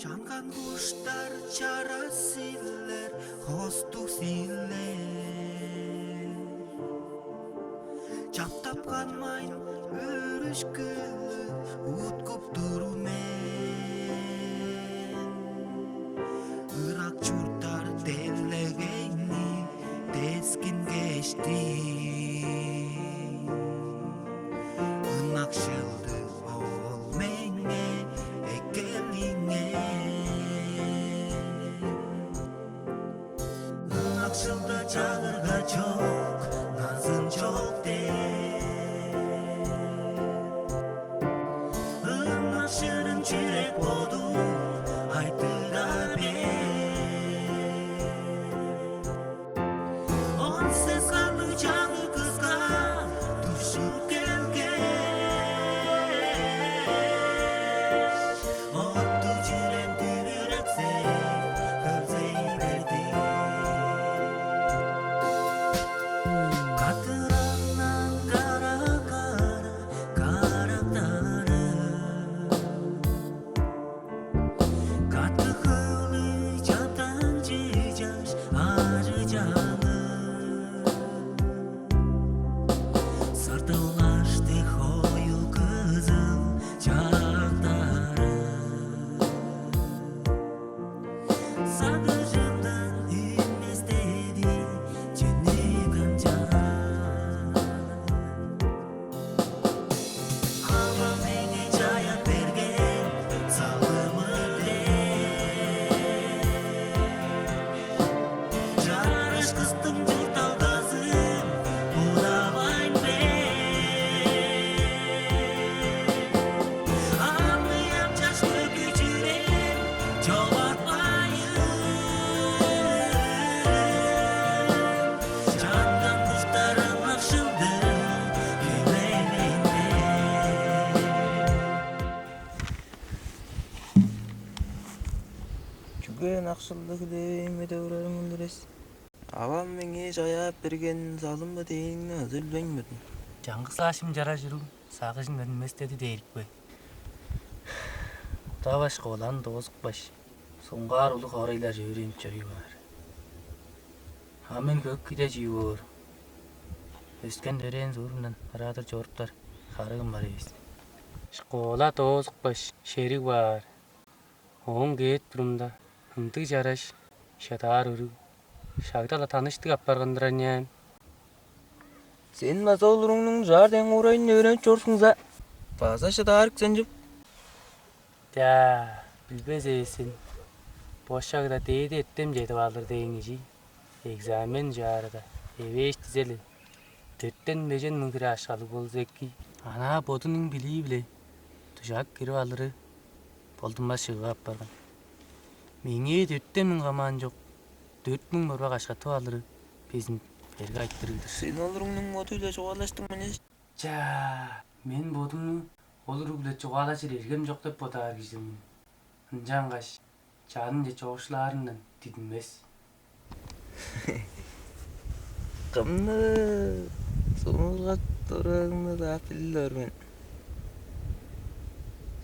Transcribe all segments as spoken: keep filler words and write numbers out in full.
Чанган куштар чара силер, хостуг силер. Чаптап канмайн, өөрүшкүлү уткуп тур мен. Ырак чурттар делегейни дескингештиң. Ынакшылды ол меңээ эккелиңер. Ынакшылда чагырга чок, назын чок дээр. Ынакшылын чүрек боду айтыра бээр. Он сес харлыг чагыг кыска дүшүп келгеш, оттуг чүрем дүрүрексей, хөлзей берди. Катыраңнан кара-кара карактары. Катты хөлү чаптанчы чаш ажы-чаңы. Сыртылгашты хою кызыл чактары. Сагыжымдан үнместеди чүнү канчаар. Авам меңээ чаяап берген салымы-биле чараш кыстың чуртталгазын будавайн бе. Аңныяп чаш көкү чүрем чогартпайын. Чанган куштарым акшылды хүлээвейн бе. Чүге ынакшылды хүлээвейн бе деп урарың ындыр эс? Авам меңээ чаяап берген салымы дээнни ызы билбейн бердим. Чаңгыс аъшым чара чүрүг сагыжын өнместеди дээрикпе. Удаваш школаны доозупкаш, соңгаар улуг хоорайлар чөөрээнип чоруй баар. А мен көк киде чүү боор? Өскен-төрээн суурумдан ыраадыр чоруптар харыым бар эвес. Школа доозупкаш, шериг баар. Ооң кээп турумда, ындыг чараш шыдаар өрүг шагда-ла таныштыг апарган-дыр аныяан. Сен база ол уруңнуң чаар дең уурайын өөренип чорзуңза, база шыдаарыг сен чүп? Чаа, билбес эвес сен. Бо шагда дээди эртем чедип алыр дээн кижи экзамен чаарыда эвээш дизе-ле, дөртен-бежен муң хире акшалыг болза эки. Анаа бодунуң билии-биле дужаап кирип алыры болдунмас чыгыы апарган. Меңээ дөртен муң хамаан чок, дөрт муң борбак акшатып алыры безин берге айтырыг-дыр. Сен ол уруңнуң боду-биле чугаалаштың мен эш. Чаа, мен бодумну ол уруг-биле чугаалажыр эргем чок деп бодаар кижи мен. Ынчангаш чанынче чоокшулаарындан дидинмес. Кымны сумургап турарыңны-даа билир мен.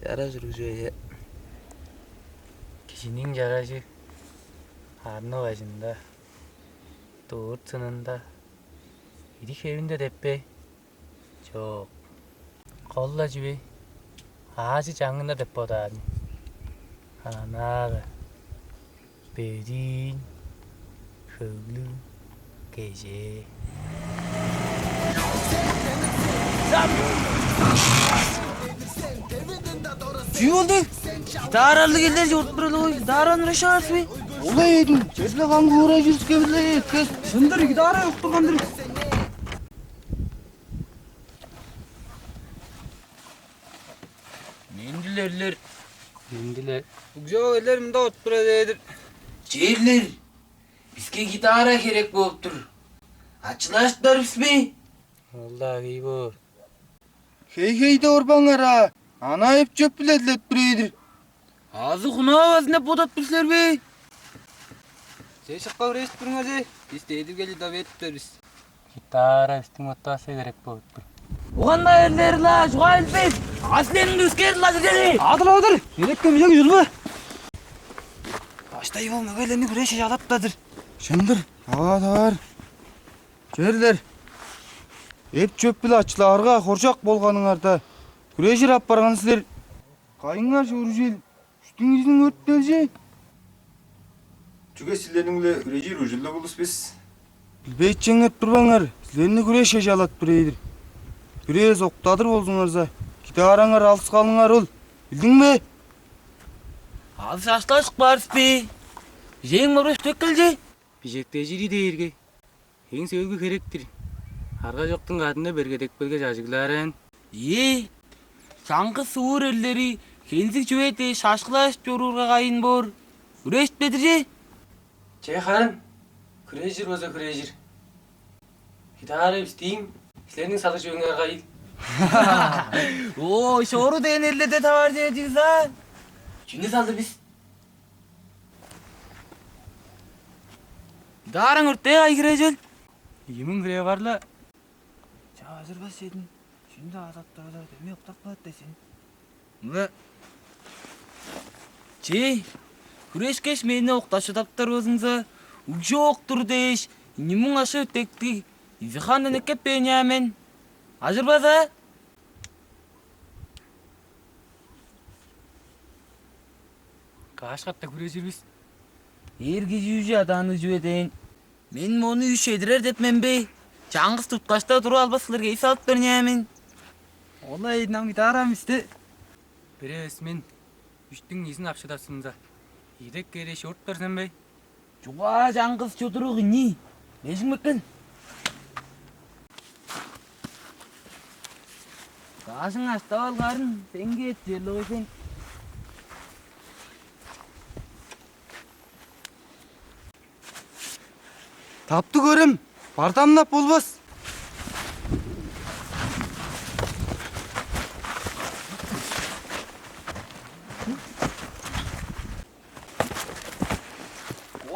Чара чүрүг чүве. Кижиниң чаражы арны бажында, дурт сынында, идик-хевинде деп бе? Чок. Кол-ла чүве аажы чаңында деп бодаар мен. Анаа-ла бөдүүн, хөглүг, кежээ. Чүү болду? Гитаралыг элдер чорудуп турар-ла, ой, гитараны ырышаар сен бе? Олай эдим, черле кам куурай жүрүске биле эткес. Шындыр гитара уктуган-дыр. Мендилерлер. Мендилер. Бүгжок элдер мында отуп тура дээдир. Черлер, биске гитара херек болуп тур. Ачылаштар бис бе? Ол-даа кей боор. Хей-хей деп орбаңар аа, анаа эп-чөп-биле дилеп тур ийдир. Азы хунаавазын деп бодап тур силер бе? Силер шыкка үрежип туруңар че, бис дедиргели-даа берип бер бис. Гитара бистиң мотивация херек болуп тур. Уганда эрлер-ла, чугаа илбес. Аслен өскер-ла дедери. Адыр, адыр. Элекке милең ужурбу. Баштай бо мөгелерни күреш чалап-дадыр. Шындыр. Таваа тавар. Черлер. Эп-чөп-биле ачылаарга хоржок болганыңарда, күрежир апарган силер. Кайыңар чоружел, үштүң изин өрттелчи. Чүге силерниң-биле үрежир ужурлуг улус бис? Билбейчеңнеп турбаңар, силерни күреш эжалат бирээдир. Бирээз октадыр болзуңарза, киде араңар алыс калыңар ол. Билдиң бе? Алыс аштаашык барыс бе? Бижээң моргаш төк келчи. Бижектежири дээрге эң сөөлгү херек-тир. Арга чоктуң кадында бергедекпелге чажыглаар аан. Ийе, чаңгыс суур эрлери хензиг чүве дээш шашкылааш чоруурга кайын боор. Үрээшпедир че? Че харын, хүрежир база хүрежир. Хидаары бистиң, силерниң салыр чүвеңер кайыл. Оо, шору дээн эрлерде тавар чүве чүвүс аа. Чүнү салыр бис? Даарың өртээ кай хире чүл? Ийимиң хире бар-ла. Чаа, ажырбас чедин. Чүнү адап турда, дөмей октап калат дезин. Мына. Чей, хүрешкеш мени октап шыдаптар болзуңза, угжоок-тур дээш, ийимиң ашы өттекти изихандан эккеп бээняа мен. Ажырбаза? Каш катта хүрежир бис? Эр кижи үжү адааны чүве дээн. Мен мону үш эдирер деп мен бе? Чаңгыс туткаш-даа туруп албас кылдыр кей салып бернээр мен. Ола эйин ам идаарам исте. Бирээвес мен үштүң изин апшыдасынза, идек кээреш орт берзем бе? Чугаа чаңгыс чудурук ийни. Межиңмеккен. Каажың аштап алгарын сеңге эт черле кой сен. Таптыг көрем, бардамнап болбас.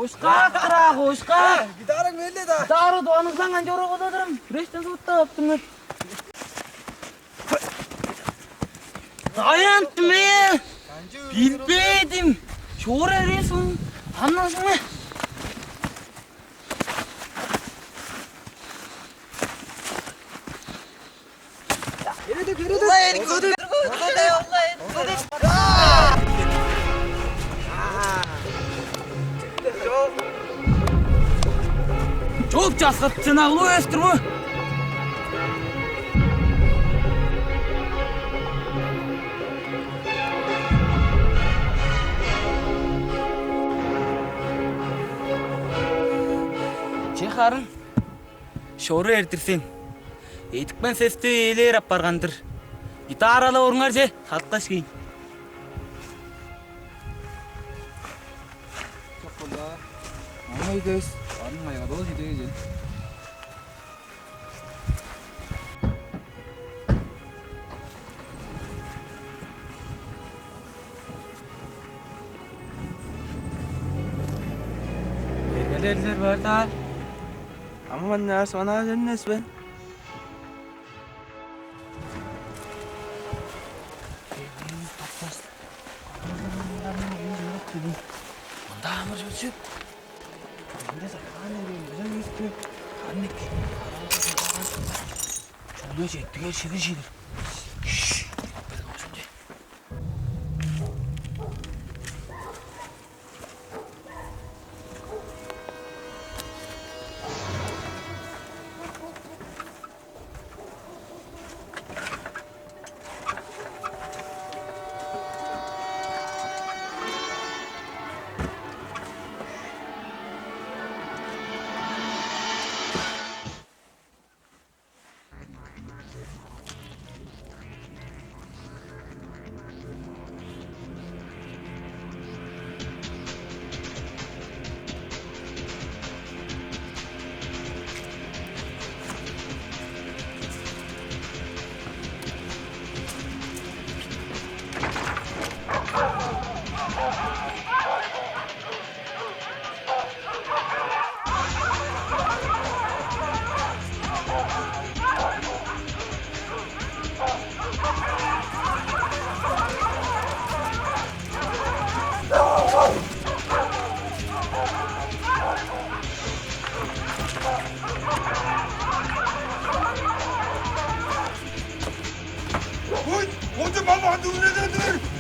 Ошкак-тыр аа, ошкак. Гитарың мелде да. Дары дуаныңзаң анча орап одадырым. Күрештен сууттап аптыңар. Даянтым ээ. Билбедим. Шора эрес он. Аннасыңа. Чоп часкап, цена улуу өстүр бу. Че харын. Шору эрдирсең, эдипкен сести ээлээр апарган-дыр. Гитаралап оруңар че, салыткаш кээйн. Чок болда. Аңай дес. Арын кайгада ол чидеге чел. Эргелерлер бар-даа. Ам маннаар сонаа чемнес бе? Мында амыр чорчуп. Мында сакаан эриин быжа киирип тур. Ханник. Чонуя четтигер шидир-шидир. Шш, бир кошумче.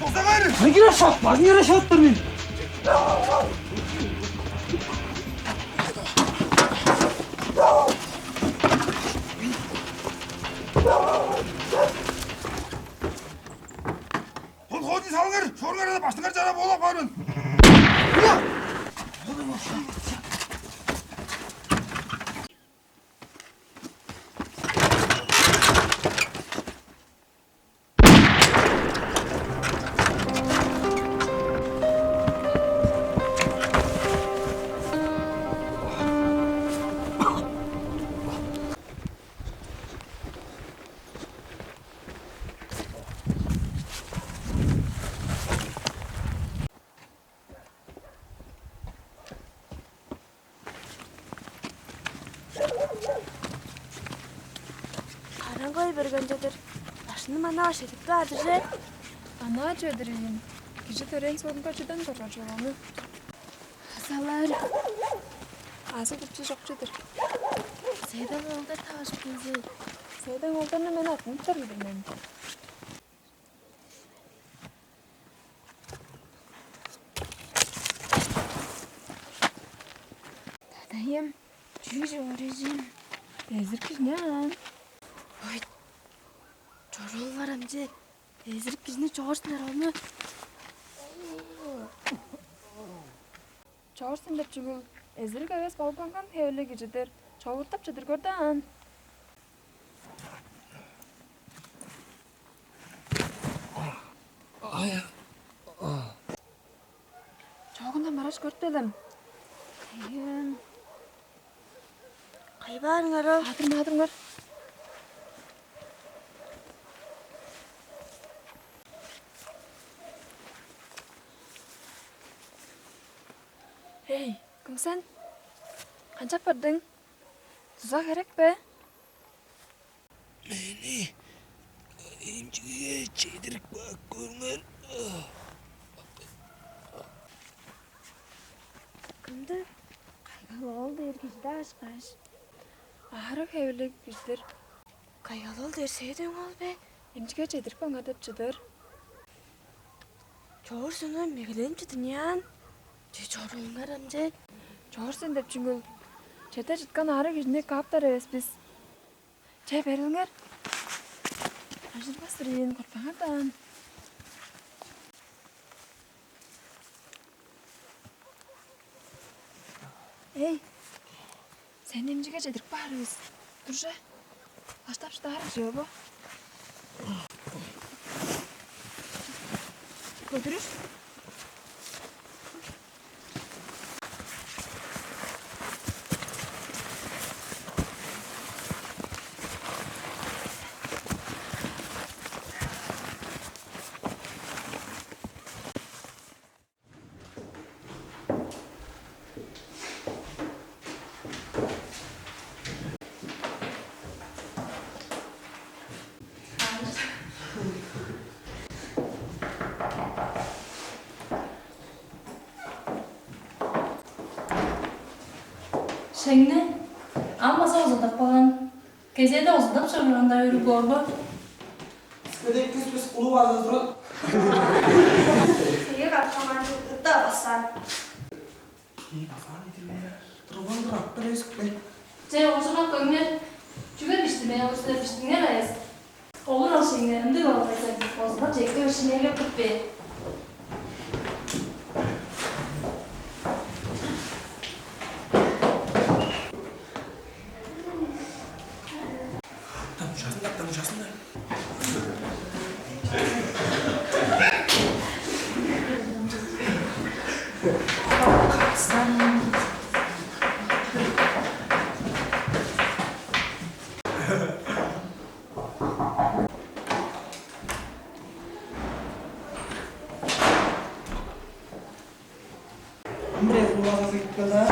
Тосагар! Магира шот, магира шот тур мен. Подходи салыңар, шоруңар ада баштыңар чара болуп бармын. Караңгылай берген чедир. Башкыны манаа шедип каар-дыр че. Анаа чүве-дир ийин. Кижи төрээн соонда чүден чоргар чугааны? Азалар. Азы купчу чок чүве-дир. Сээден оолдар тавышып келзе. Сээден оолдарны мен аттынып чор билир мен. Дадайым, чүү чоор эжим? Эзир кижи-не аан. Ой, чоруул бар ам че. Эзир кижини чоор сен, ону. Чоор сен деп чүгүл, эзирик эвес, балган хевирлиг кижи-дир. Човуртап чыдыр көр даан. Чоогундан бараш көрүптелем. Ээн. Кайбаарыңар ол? Адырыңар, адырыңар. Эй, кым сен? Канчап бардың? Дуза херек бе? Мени эмчиге чедирип каап көрүңер. Кымдыр? Кайгал-оол дээр кижи-даа ышкаш. Аарыг хевирлиг кижи-дир. Кайгал-оол дээр сээдең ол бе? Эмчиге чедирип кааңар деп чыдыр. Чоор сен, мегеленип чыдыр ыйнаан. Че, чоруулуңар ам че. Чоор сен деп чүңүл? Черде чыткан аарыг кижини кааптар эвес бис. Че, берилиңер. Ажырбас-тыр ийин, кортпаңар даан. Эй, сени эмчиге чедирип каар бис. Тур че. Баштап шыдаар кижи бо. Көдүрүш. Шеңне, ам база озалдап калган. Кезээде озалдап чоруур ындыг өрү боор бо? Силерден кис бис улуг база турат. Сеге катканман чыгдырып-даа бассан. Кии базаан идирлээр. Турган турактар өсүп кел. Че, ужурлап көңнер. Чүге биштиме, улустар биштиңер айыс. Олур ал шеңне, ындыг ол кайсен. Озунап чекке шинейлеп тур бе? Там ужасында, там ужасында. Ам бир эзип алгазы кирип кел-даа.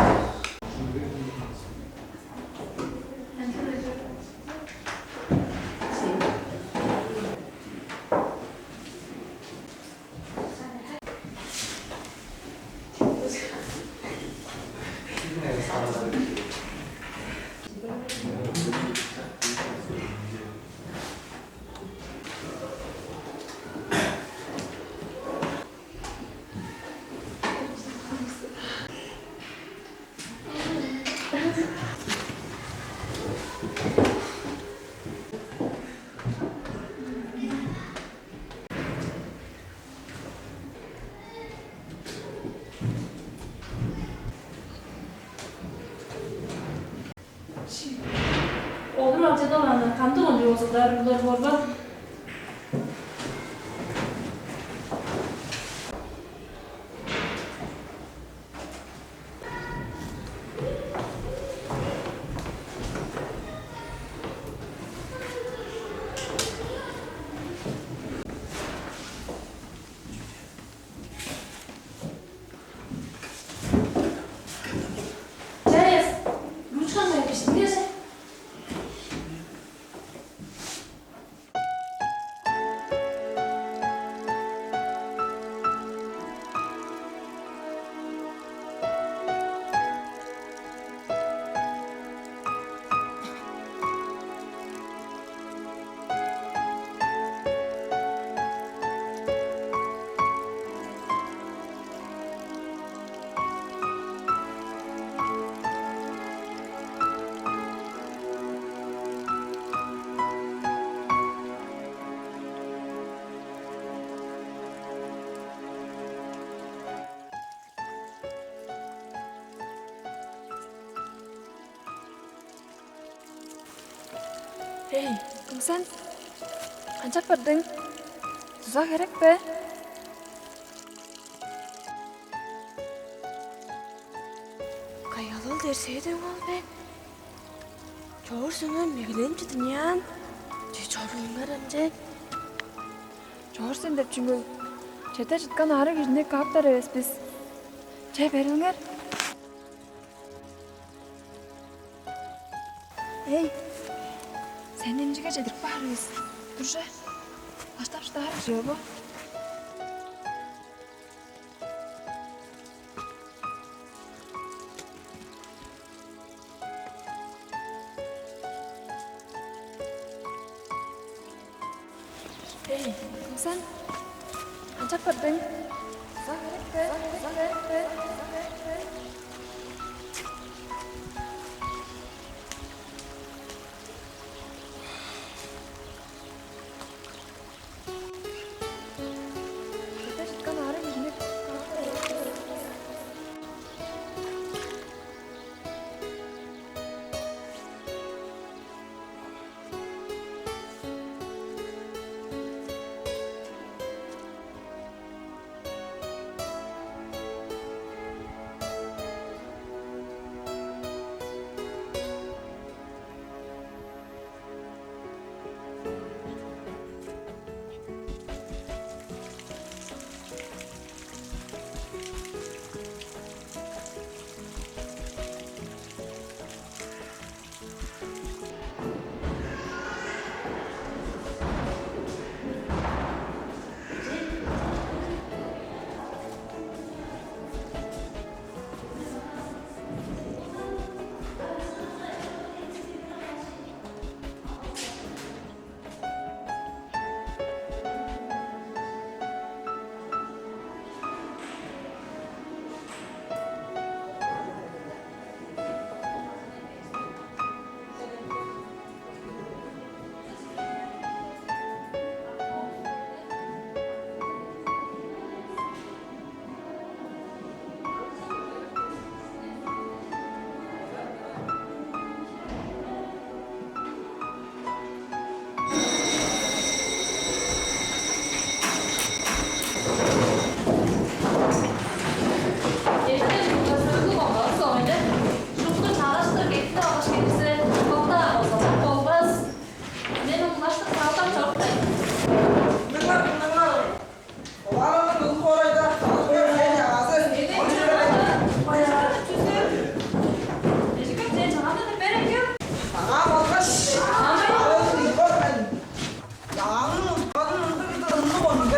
Ынчан ол аны кандыг ончуг болза-даа ырыглар боор бе? Чаяс, ручкаңны бижиңерже. Эй, кым сен? Канчап бардың? Дуза херек бе? Каял ол дерзээдиң ол бе? Чоор сеңээ мегелемчи дыңняан? Че чоруулуңар ам че. Чоор сен деп чүңүл? Чеде чыткан аарыг кижини кааптар эвес бис. Че, берилиңер. Эй, сени эмчиге чедирип каар бис. Турже, баштап шыдаар чыгы бо. Эй, кым сен? Канчап бардың? Узак эртпе, узак эртпе, узак эртпе. Чеде чыткан аарыг кижини кааптар эвес бис. Эртен бүгү сырлыг оңгавыс оңайда. Шупту чагаштыр кетти алгаш келирзе, коктаар болза болбас. Мен улаштыр салдам чоруптай. Мыныңар, мыныңар. Оларның ылы хоорайда сен чагазы. Эжикем, сен чагамны берем кел. Аңаа болгаш. Аңаа. Ылы мен. Аңаа болгаш. Аңаа болгаш.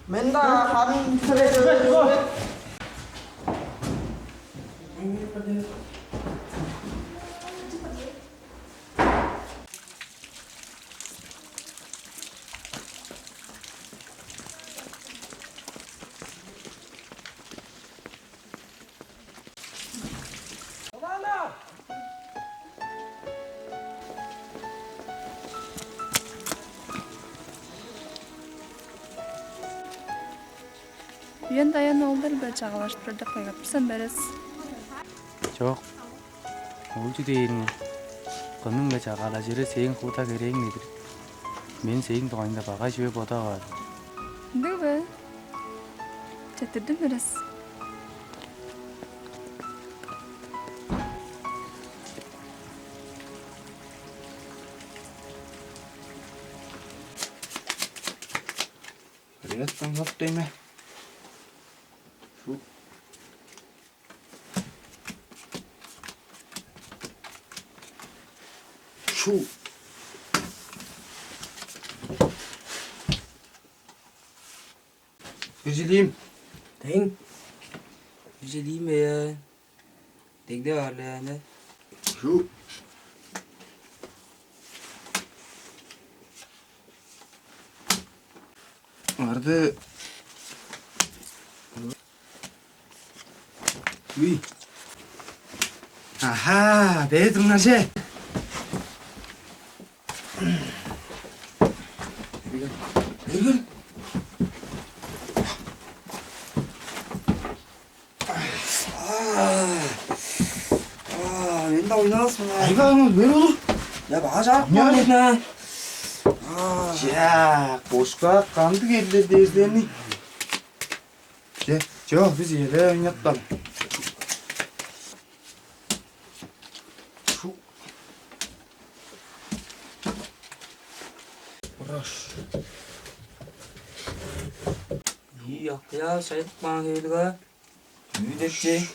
Мен-даа харын. Үен-даян оолдар-биле чагаалажып турар деп кайгап тур сен, Берес. Чок. Ол чүү дээриң ол? Кымның-биле чагаалажыры сээң хууда херээң-не-дир. Мен сээң дугайыңда багай чүве бодаваан. Ындыг бе? Четтирдим, Берес. Привет, там вот время. Шу. Шу. Бир чилиим. Дең. Бир чилиим бе? Дегде бар ле аны. Шу. Арды. Уй. Аха, бе турнаже. Бегер. Аа, мен да ойнавас мына. Айга аны бер болур. Я бажак. Ча, бошка кандыг эрлер дээрзени. Че, чо, биз ийеле ойнаттан. Ураш. Ии, акыя шайдык маан хевилиг а. Үй деп че.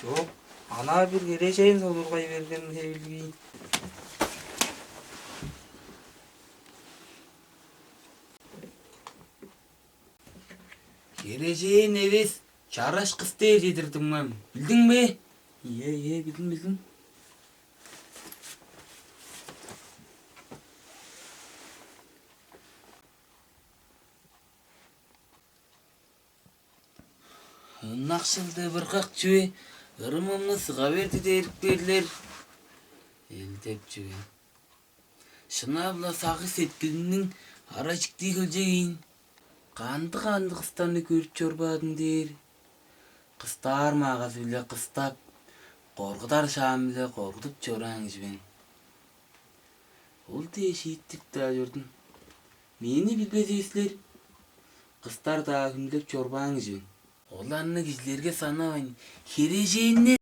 Чок, анаа бир херээжен солургай берген хевилиг. Херээжен эвес, чараш кыс дээр чедирдим мен. Билдиң бе? Ие, ие, билдим, билдим. Ынакшылды быргак чүве, ырымымны сыга берди дээрип бээрлер. Элдеп чүве. Шынап-ла сагыш-сеткилимниң арай чиктии хөлчегейин. Кандыг-кандыг кыстарны көрүп чорбаадым дээр. Кыстаар маагазы-биле кыстап, коргудар шаам-биле коргудуп чораан кижи мен. Ол дээш шииттирип-даа чордум. Мени билбес эвес силер, кыстар-даа хүндүлеп чорбаан кижи мен. Оларны кижилерге санавайн, херээженнер